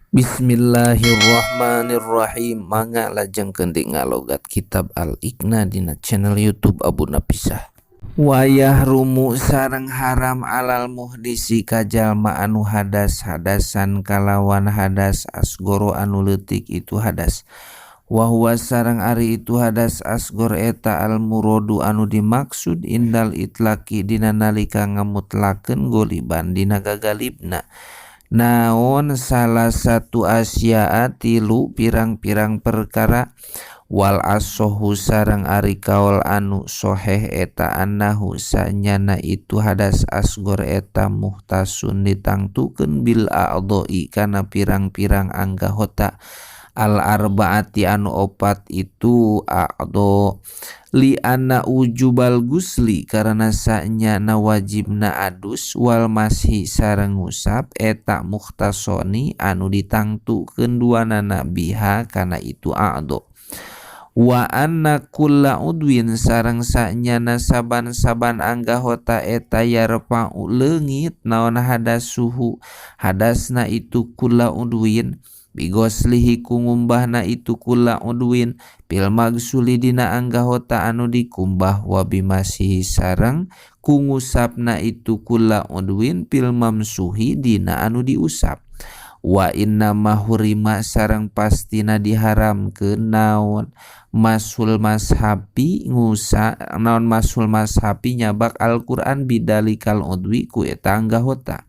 Bismillahirrahmanirrahim. Mangga lajengkeun di ngalogat kitab Al-Iqna dina channel YouTube Abu Napisah. Wayahrumu sareng haram alal muhdisi ka jalma anu hadas hadasan kalawan hadas asgoro anu leutik itu hadas. Wa huwa sareng ari itu hadas asgor eta al muradu anu dimaksud indal itlaqi dina nalika ngamutlakeun goliban dina gagalibna. Naon salah satu asyaa tilu pirang-pirang perkara wal asohu sareng ari kaol anu soheh eta annahu sanyana itu hadas asgor eta muhtasun ditangtukeun bil a'dhoi kana pirang-pirang anggahota al arbaati anu opat itu a'dho li anna ujubal gusli karena sanyana wajibna adus wal mashi sareng ngusap eta mukhtasoni anu ditangtukeun duanana biha kana itu a'dho wa anna kulla udwin sareng sanyana saban-saban anggahota eta yarfa'u leungit naon hadas suhu hadasna itu kulla udwin bigoslihi ku ngumbahna itu kulla udwin pil magsuli dina anggahota anu dikumbah wa bimasihi sareng ku ngusapna itu kulla udwin pil mamsuhi dina anu diusap wa inna mahurima sareng pastina diharamkeun naon masul mashapi ngusa naon masul mashapi nyabak Al-Qur'an bidalikal udwi ku eta anggahota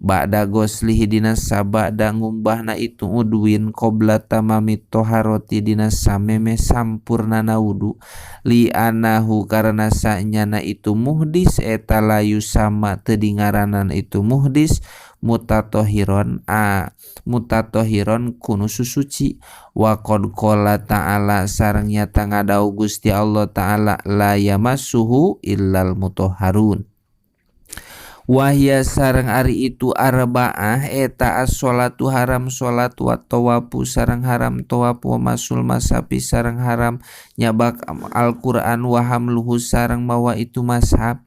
ba'da goslihi dina sabada ngumbahna itu udwin qabla tamami toharoti dina sameme sampurnana wudu li anahu karena sanyana itu muhdis eta layu sama teu dingaranan itu muhdis mutatohiron a mutatohiron kunu susuci wa qad qala ta'ala sareng nyata ngadau Gusti Allah ta'ala la yamassuhu illal mutahharun wahya sareng ari itu arbaah eta as-sholatu haram sholat wa tawafu sareng haram tawaf wa masul masapi sareng haram nyabak Al-Qur'an wa hamluhu sareng mawa itu mashab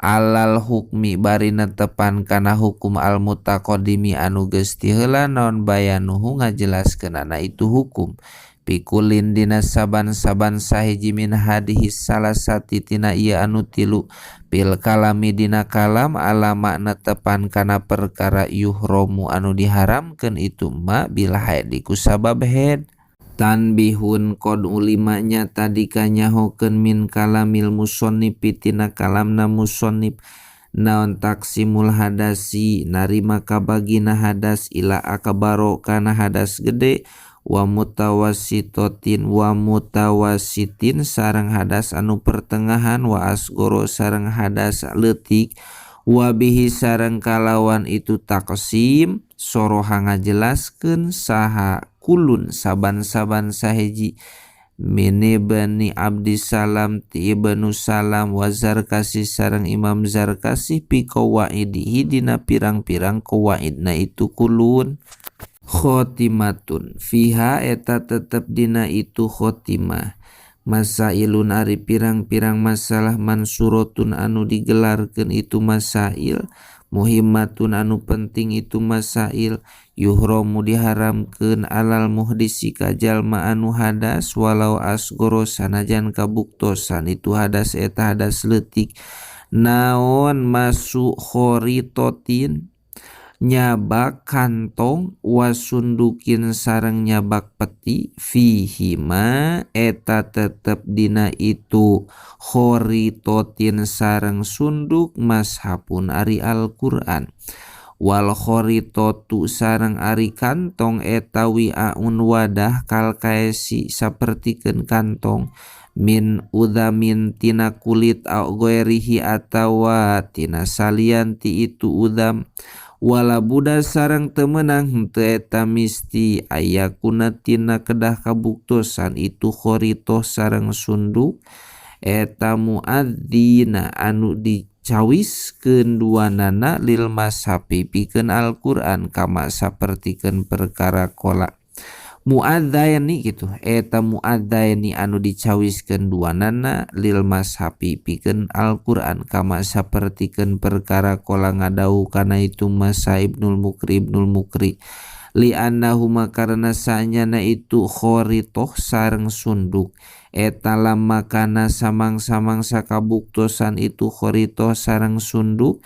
alal hukmi bari netepan kana hukum al mutaqaddimi anu geus tiheula naon bayanuhu ngajelaskeunana itu hukum pikulin dina saban-saban sahiji min hadihi salasati tina ieu anu tilu pil kalami dina kalam ala makna tepan kana perkara yuhromu anu diharamkeun itu ma bil haid ku sabab haid tanbihun qad ulima nya tadi kanyahokeun min kalamil musannif tina kalamna musannif naon taksimul hadasi narima kabagina hadas ila akbaro kana hadas gede wa mutawassitotin wa mutawassitin sareng hadas anu pertengahan wa asgoro sareng hadas leutik wa bihi sareng kalawan itu taksim soroha ngajelaskeun saha kulun saban-saban sahiji mini bani Abdisalam ti Ibnu Salam wa Zarkasi sareng Imam Zarkasi fi qawaidihi dina pirang-pirang qawaidna itu kulun khotimatun fiha eta tetep dina itu khotimah masailun ari pirang-pirang masalah mansurotun anu digelarkeun itu masail muhimmatun anu penting itu masail yuhromu diharamkeun alal muhdisi ka jalma anu hadas walau asgoro sanajan kabuktosan itu hadas eta hadas leutik naon masuk khoritotin nyabak kantong wasundukin sareng nyabak peti fihima eta tetep dina itu khoritotin sareng sunduk mashapun ari Al-Qur'an wal khoritotu sareng ari kantong eta wi'aun wadah kal kaesi sapertikeun kantong min udamin tina kulit au ghairihi atawa tina salian ti itu udam wala buda sareng temenang henteu eta misti ayakuna tina kedah kabuktosan itu khoritoh sareng sunduk eta muadzina anu dicawiskeun duanana lil mashafi pikeun Al-Qur'an kama sapertikeun perkara kola muadzaini gitu eta muadzaini anu dicawiskeun duanana lil mashafi pikeun Al-Qur'an kama sapertikeun perkara kola ngadau kana itu masa Ibnul Mukri Ibnul Mukri. Li annahuma karena sanyana itu khoritoh sareng sunduk eta lamma kana samang-samangsa kabuktosan itu khoritoh sareng sunduk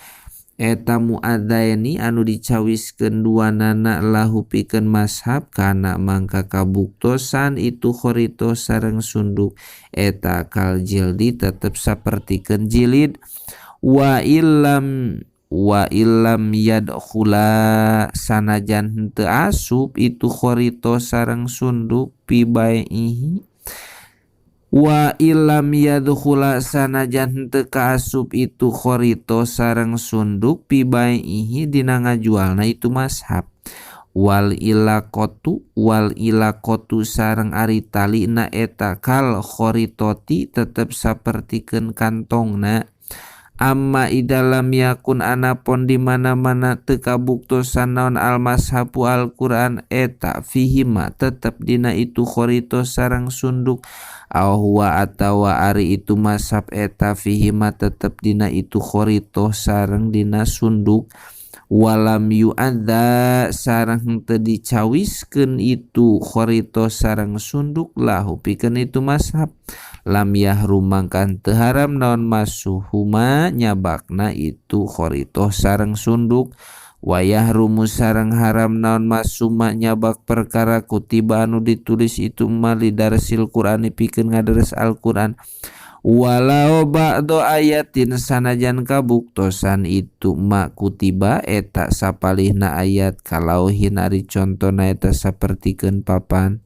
eta muadzaini anu dicawiskeun duanana lahu pikeun mashab kana mangka kabuktosan itu khoritoh sareng sunduk eta kal jildi tetep sapertikeun jilid. Wa illam yadkhula sanajan henteu asup itu khoritoh sareng sunduk pi baihi. Wa illam yadkhula sanajan henteu kaasup itu khoritoh sareng sunduk pi baihi dina ngajualna itu mashab. Wal ilaqatu sareng ari talina eta kal khoritoti tetep sapertikeun kantongna. Amma idalam yakun anapon di mana-mana teu kabuktosan naon al mashafu Al-Qur'an eta fihima tetep dina itu khoritoh sareng sunduk aw huwa atawa ari itu mashab eta fihima tetep dina itu khoritoh sareng dina sunduk. Walam yu'adza sareng henteu dicawiskeun itu khoritoh sareng sunduk lahu pikeun itu mashab. Lam yahrum mangka teu haram naon masuhuma nyabakna itu khoritoh sareng sunduk. Wa yahrumu sareng haram naon masuma nyabak perkara kutiba anu ditulis itu ma lidarsil Qur'ani pikeun ngadares Al-Qur'an. Walau ba'do ayatin sanajan kabuktosan itu ma kutiba eta sapalihna ayat kalauhin ari contona eta sapertikeun papan.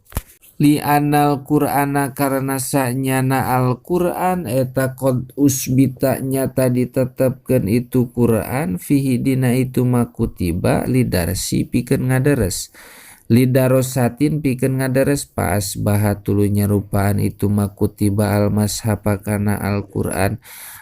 Li anal Qur'ana karena sanyana Al-Qur'an eta qad usbita nyata ditetepkeun itu Qur'an fihi dina itu makutiba lidarsi pikeun ngadares lidarosatin pikeun ngadares pas bahatulu nyarupaan itu makutiba al-mashafa kana Al-Qur'an.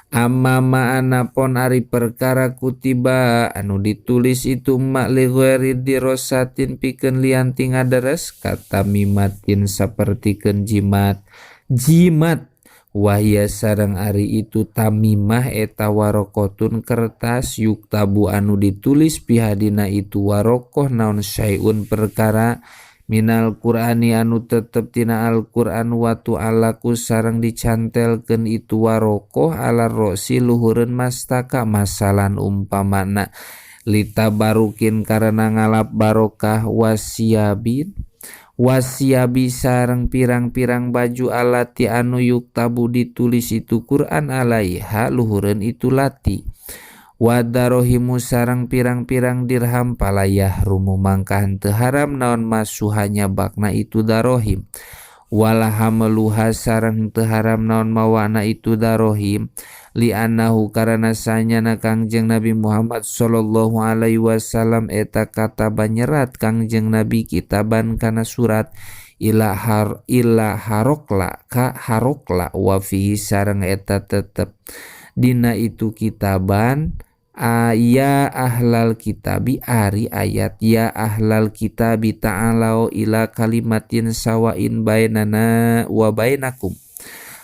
Amma ma'ana pon ari perkara kutiba anu ditulis itu ma li ghairi dirosatin pikeun lian ti ngadares kata mimatin sapertikeun jimat jimat wahya sareng ari itu tamimah eta warokotun kertas yuktabu anu ditulis pihadina itu warokoh naon syai'un perkara minal Qur'ani anu tetep tina Al-Qur'an watu alaku sareng dicantelkeun itu warokoh ala rosi luhureun mastaka masalan umpamana litabarukin karena ngalap barokah wasiabin wasiabi sareng pirang-pirang baju alati anu yuktabu ditulis itu Qur'an alaiha luhureun itu lati wadarohimu sareng pirang-pirang dirham palayah rumu mangka henteu haram naon masuhanya bakna itu darohim wala hameluha sareng henteu haram naon mawana itu darohim li annahu karana sanyana Kangjeng Nabi Muhammad sallallahu alaihi wasallam eta kataba nyerat Kangjeng Nabi kitaban kana surat ila harokla ka harokla wa fihi sareng eta tetep dina itu kitaban ya ahlal kitabi ari ayat ya ahlal kitabi ta'alau ila kalimatin sawain bainana wa bainakum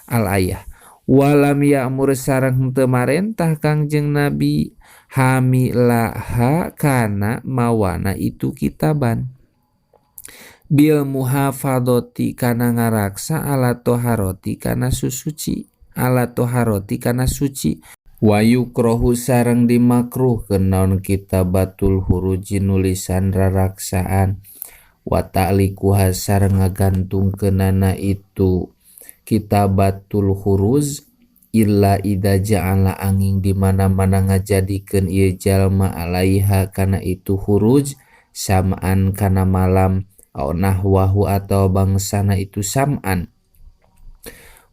al ayah. Walam ya'mur sareng henteu marentah Kangjeng Nabi hamilaha kana mawana itu kitaban bil muhafadhati kana ngaraksa ala toharoti kana susuci ala toharoti kana suci. Wa yukrohu sareng dimakruhkeun naon kitabatul huruji nulisan raraksaan wa ta'likuha sareng ngagantungkeunana itu kitabatul huruz illa idza ja'ala angin di mana-mana ngajadikeun ieu jalma alaiha kana itu huruj samaan kana malam au nahwahu atau bangsana itu sam'an.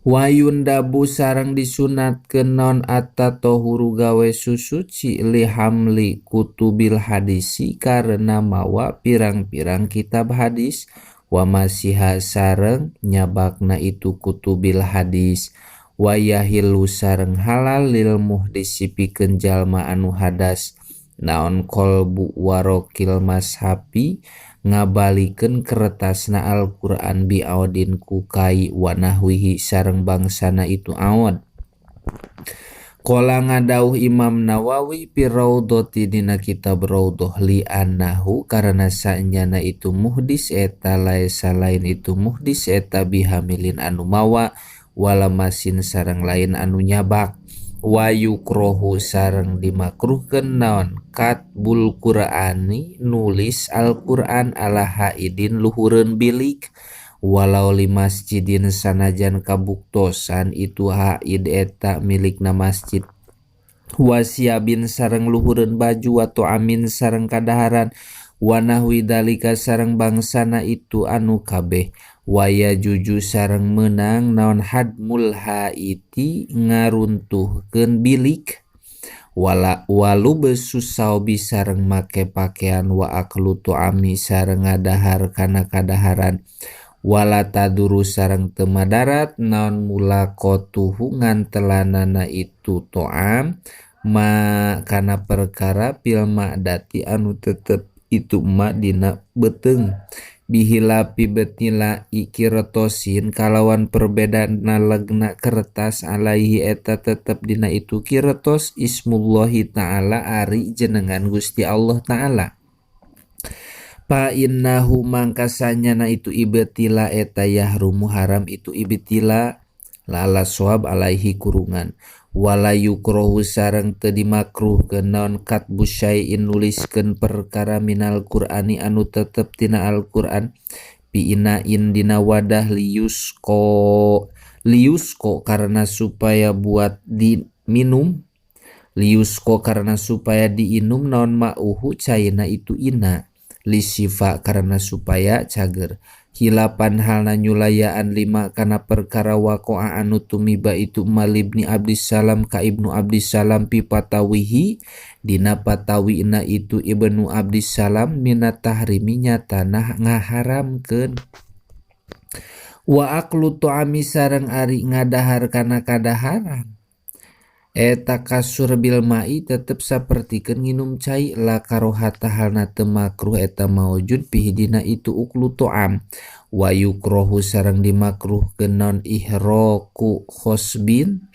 Wayundabu sareng disunatkeun naon at-tatahuru gawe susuci lihamli kutubil hadisi karena mawa pirang-pirang kitab hadis wa masiha sareng nyabakna itu kutubil hadis wayahilu sareng halal lil muhdisi pikeun jalma anu hadas naon qalbu warokil mashafi ngabalikeun kertasna Al-Qur'an biaudin ku kai wa nahwihi sareng bangsana itu aud. Qala ngadawuh Imam Nawawi fi Raudhati dina kitab Raudhah li annahu karana sanyana itu muhdis eta laisa lain itu muhdis eta bihamilin anu mawa wala masin sareng lain anu nyabak wa yukrohu sareng dimakruhkeun naon katbul Qur'ani nulis Al-Qur'an ala haidin luhureun bilik walau li masjidin sanajan kabuktosan itu haid eta milikna masjid wasiabin sareng luhureun baju wa ta'amin sareng kadaharan wa nahwi dalika sareng bangsana itu anu kabeh waya juju sareng meunang naon hadmul haiti ngaruntuhkeun bilik wala walu besusaubi sareng make pakaian wa aklu tu'ami sareng ngadahar kana kadaharan wala taduru sareng teu madarat naon mulaqatuhu ngantelanana itu to'am ma kana perkara fil ma'dati anu tetep itu ma dina beuteung bihilapi betila ikirtosin kalawan perbedaan legna kertas alaihi eta tetep dina itu kirtos ismullahi ta'ala ari jenengan Gusti Allah ta'ala. Fa innahu mangka sanyana itu ibtila eta yahrumu haram itu ibtila lala soab alaihi kurungan wala yukrohu sareng teu dimakruhkeun naon katbu syai'in nuliskeun perkara minal Qur'ani anu tetep tina Al-Qur'an bi inain dina wadah liyusko liyusko karena supaya buat diminum liyusko karena supaya diinum naon ma'uhu caina itu ina lisifa karena supaya cager hilapan halna nyulayaan lima kana perkara waqa'a anu tumiba itu malibni Abdissalam ka Ibnu Abdissalam pi patawihi dina patawina itu Ibnu Abdissalam mina tahrimi nyatana ngaharamkeun wa aklu ta'ami sareng ari ngadahar kana kadaharan eta kasur bil ma'i tetep sapertikeun nginum cai la karohata halna teu makruh eta maujud fihi dina itu uklu ta'am wa yukrohu sareng dimakruhkeun naon ihroku khosbin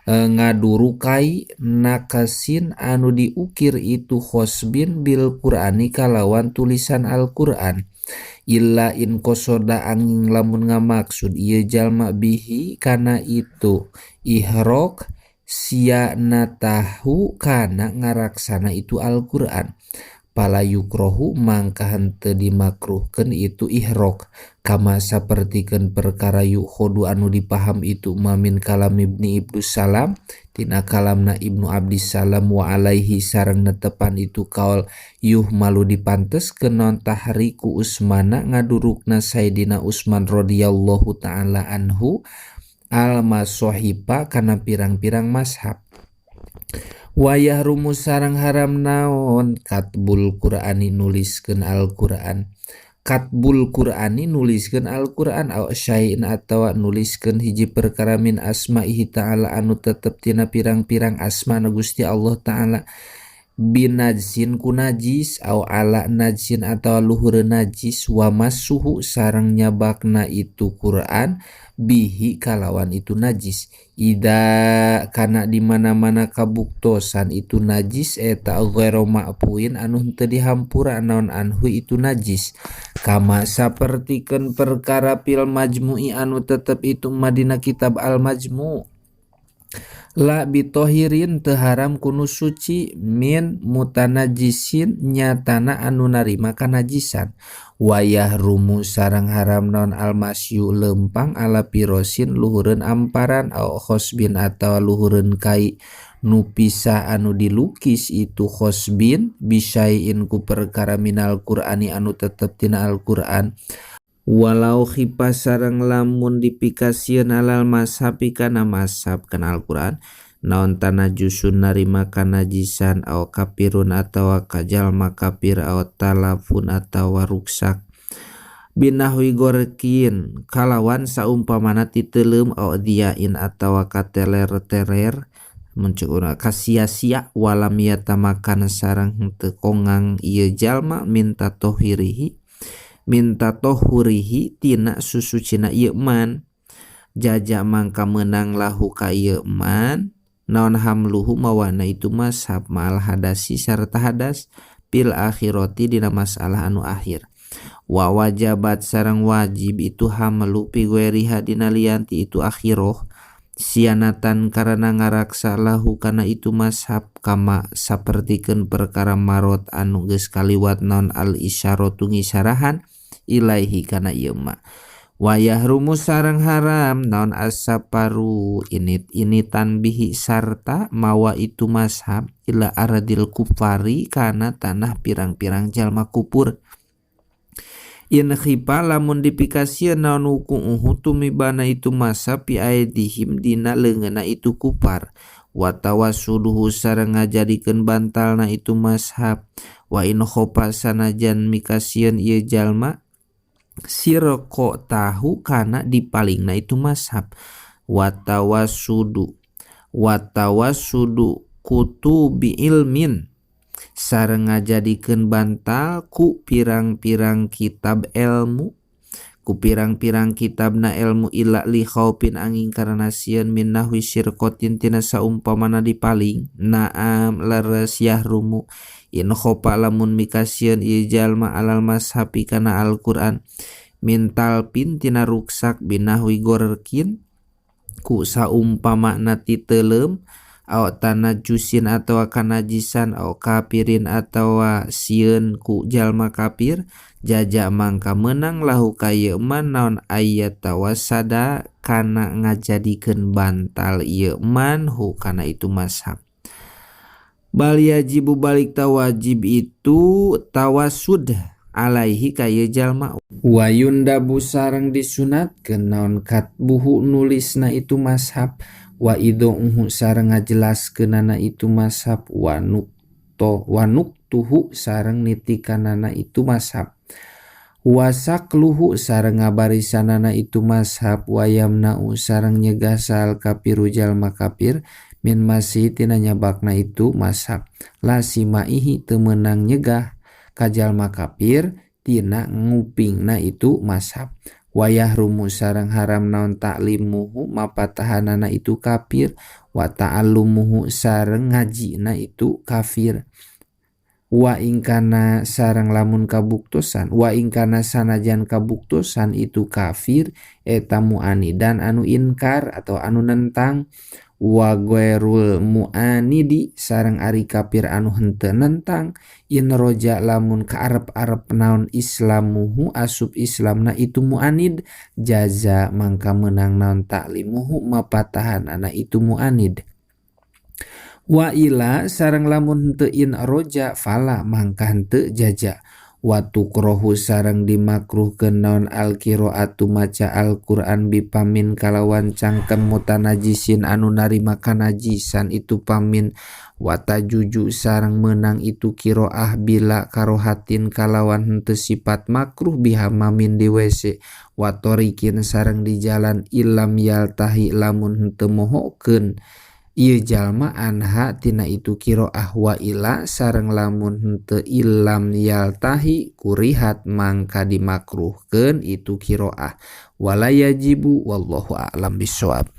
ngadurukai nakasin anu diukir itu khosbin bil Qur'ani kalawan tulisan Al-Qur'an illa in qosoda angin lamun ngamaksud ieu jalma bihi kana itu ihrok sia natahu kana ngaraksana itu Al-Qur'an pala yukrohu mangka henteu dimakruhkeun itu ihrok kama sapertikeun perkara yukhodu anu dipaham itu mamin kalam Ibni Abdussalam tina kalamna Ibnu Abdissalam wa alaihi sareng netepan itu kaul yuh malu dipanteskeun non tahriku Usmana ngadurukna Sayyidina Usman radhiyallahu taala anhu al masohipa kana pirang-pirang mashab wayah rumus sareng haram naon katbul Qur'ani nuliskeun Al-Qur'an katbul Qur'ani nuliskeun Al-Qur'an aw syai'in atawa nuliskeun hiji perkara min asma'ihi ta'ala anu tetep tina pirang-pirang asma na Gusti Allah ta'ala binajsin ku najis aw ala najsin atawa luhureun najis wa masuhu sareng nyabakna itu Qur'an bihi kalawan itu najis ida kana di mana-mana kabuktosan itu najis eta ghairu ma'fuin anu henteu dihampura naon anhu itu najis kama sapertikeun perkara fil majmu'i anu tetep itu madina kitab al majmu' la bitohirin teu haram kunu suci min mutanajisin nyatana anu narima kanajisan wayah rumu sareng haram naon almasyu lempang ala pirosin luhureun amparan au khosbin atawa luhureun kai nu pisah anu dilukis itu khosbin bisyai'in ku perkara minal Qur'ani anu tetep tina Al-Qur'an walau khifa sareng lamun dipikasieun alal mashafi kana mashaf kana Al-Qur'an naon tanajusun narima kanajisan aw kafirun atawa kajalma kafir aw talafun atawa ruksak binahwi gorkin kalawan saumpamana titeuleum aw diain atawa kateler-teler mun ceuk urang kasia-sia walam yatamakan sareng henteu kongang ieu jalma minta tohirihi minta tohurihi tina susucina ieu man jaja mangka meunang lahu ka ieu man Naon hamluhu mawana itu mashab ma'al hadasi sarta hadas fil akhirati dina masalah anu akhir. Wa wajabat sareng wajib itu hamlu fi ghairiha dina lian ti itu akhirah sianatan karena ngaraksa lahu kana itu mashab kama sapertikeun perkara marot anu geus kaliwat naon al isyaratu ngisarahan ilaihi kana ieu ma. Wa yahrumu sareng haram naon as-safaru init-initan bihi sarta mawa itu mashab ila aradil kufari kana tanah pirang-pirang jalma kupur. In khifa lamun dipikasieun naon wuku'uhu tumibana itu mashab fi aidihim dina leungeunna itu kufar. Wa tawassuduhu sareng ngajadikeun bantalna itu mashab. Wa in khofa sanajan mikasieun ieu jalma sirqa tahu kana dipalingna itu mashab. Wa tawassudu kutubi ilmin sareng ngajadikeun bantal ku pirang-pirang kitab ilmu ku pirang-pirang kitabna ilmu illa li khaufin angin karena sieun min nahwi sirqatin tina saumpamana dipaling. Naam leres yahrumu in khofa lamun mikasieun ieu jalma alal mashafi kana Al-Qur'an min talpin tina ruksak binahwi gorkin ku saumpamana titeuleum aw tanajusin atawa kanajisan aw kafirin atawa sieun ku jalma kafir jaja mangka meunang lahu ka ieu man naon ayat tawasada kana ngajadikeun bantal ieu man hu kana itu mashab. Bal yajibu balik tawajib itu tawasud alaihi ka ieu jalma. Wa yundabu sareng disunatkeun naon katbuhu nulisna itu mashab wa idhuhu sareng ngajelaskeunana itu mashab wa nukto wa nuktuhu sareng nitikanana itu mashab wa sakluhu sareng ngabarisanana itu mashab wa yamna'u sareng nyegah sal kafiru jalma kafir min masih tina nyabakna itu mashab la simaihi teu meunang nyegah ka jalma kafir tina ngupingna itu mashab. Wa yahrumu sareng haram naon taklimuhu mapatahanana itu kafir wa ta'allumuhu sareng ngajina itu kafir. Wa ingkana sareng lamun kabuktosan wa ingkana sanajan kabuktosan itu kafir eta muanidan anu inkar atau anu nentang wa ghairul muanidi sareng ari kafir anu henteu nentang in roja lamun kaarep-arep naon islamuhu asup islamna itu muanid jaza mangka meunang naon taklimuhu mapatahanana itu muanid. Wa ila sareng lamun henteu in roja fala mangka henteu jaja. Wa tukrohu sareng dimakruhkeun naon al-qiraatu maca Al-Qur'an bipamin kalawan cangkem mutanajisin anu narima kanajisan itu pamin wa tajuju sareng meunang itu qiraah bila karohatin kalawan henteu sifat makruh bihamamin di WC wa tariqin sareng di jalan ilam yaltahi lamun henteu mohokeun ieu jalma anha tina itu qiraah wa ila sareng lamun henteu ilam yaltahi kurihat mangka dimakruhkeun itu qiraah wala yajibu wallahu a'lam bissawab.